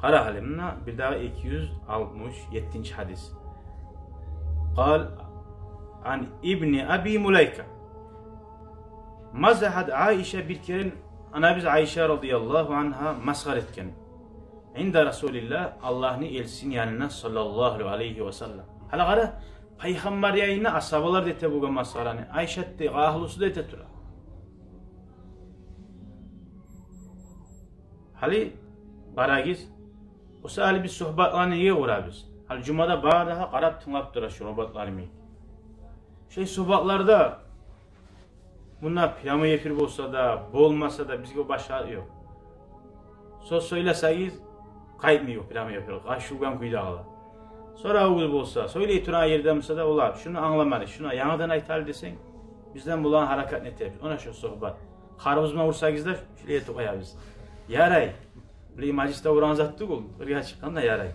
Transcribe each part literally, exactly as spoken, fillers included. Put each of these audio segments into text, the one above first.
Къара гьали муна, бирдагъы эки юз алтмыш еттинчи гьадис. Къал ан ибни Аби Мулайка. Мазагьат Айша, бир керен анабыз Айша радияллагьу ангьа масхара этген. Инда Расулиллагь, Аллагьны элчисини янында, саллаллагьу алайгьи ва саллам. Гьали къара, пайхаммар янында асгьабалар да эте болгъан масхараны, Айшат да, агьлюсю де эте тура. Гьали къарагъыз, буса гьали биз сугьбатланы неге къурабыз? Гьали жумада бары да къарап, тынглап тура шу сугьбатланы. Шей сугьбатларда, мунда прямой эфир болса да, болмаса да, бизге о башгъа ёкъ. Сёз сёйлесегиз, къайтмай о прямой эфир, къашылгъан кюйде къала. Сорав болса, сёйлей турагъан ерде буса да, олар шуну англамады, шуну янгыдан айталы десенг, бизден болагъан гьаракатны этебиз. Она шу сугьбат. Къарыбызман урсагъыз да, шулай этип къоябыз. Ярай. Булай мажлисде урагъан зат тюгюл, къыргъа чыкъгъанда ярай.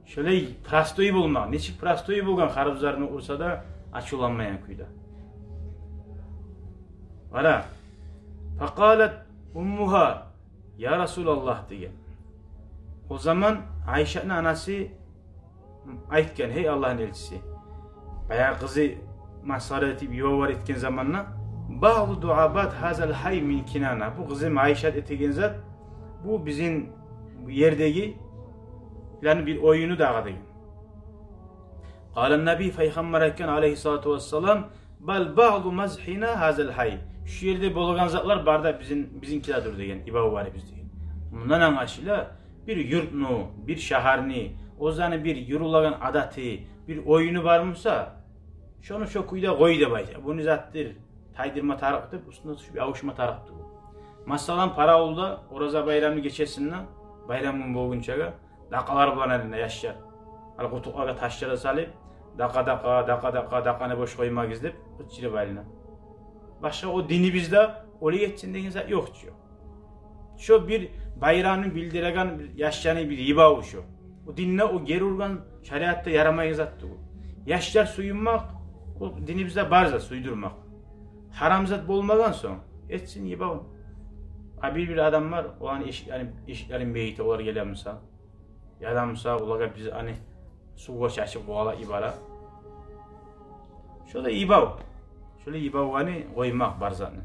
Шолай простой болмагъа, нечик простой болгъан, къарыбызларны урса да ачувланмайгъан кюйде. Къара. Факъалат уммугьа, я Расулаллагь, деген. О заман Айшатны анасы айтгъан: гьей Аллагьны элчиси, баягъы къызы масхара этип, йыбавар этген заманда, багъду дуабат гьазал гьай мин Кинана. Бу къызым Айшат этеген зат, бу бизин ердеги, яни бир оюну дагъы деген. Къала Наби, пайхаммар айтгъан, алайгьиссалату вассалам: бал багъду мазгьина гьазал гьай. Шу ерде болагъан затлар бары да бизин, бизинкилердир деген, йыбаварыбыз деген. Мундан англашыла, бир юртну, бир шагьарны, оьзлени бир юрюлеген адаты, бир оюну бар буса, шону шо кюйде къой деп айта. Бу не затдыр, тайдырма тарыкъ деп, уьстюне тюшюп явушма тарыкъ тюгюл. Масала, Паравулда Ораза байрамны гечесинде, байрам гюн болгъунчагъа, дакъалар булан элине яшлар, гьали къутукълагъа ташлар да салып, дакъа, дакъа, дакъа, дакъа, дакъаны бош къоймагъыз деп къычырып элине. Башгъа о динибизде олай этсин деген зат ёкъ чу. Шо бир байрамны билдиреген бир яшланы бир йыбаву шо. О динде о гери ургъан, шариатда ярамайгъан зат тюгюл. Яшлар сююнмек, о динибизде бар зат, сюйдюрмек. Гьарам зат болмагъан сонг, этсин йыбавун. А бир-бир адам бар, оланы эшиклерин, эшиклерин бегите, олар геле буса, яда буса, олагъа биз гьали сувгъа чачып къувалап йибере. Шолай йыбав. Шолай йыбав, яни къоймакъ бар затны.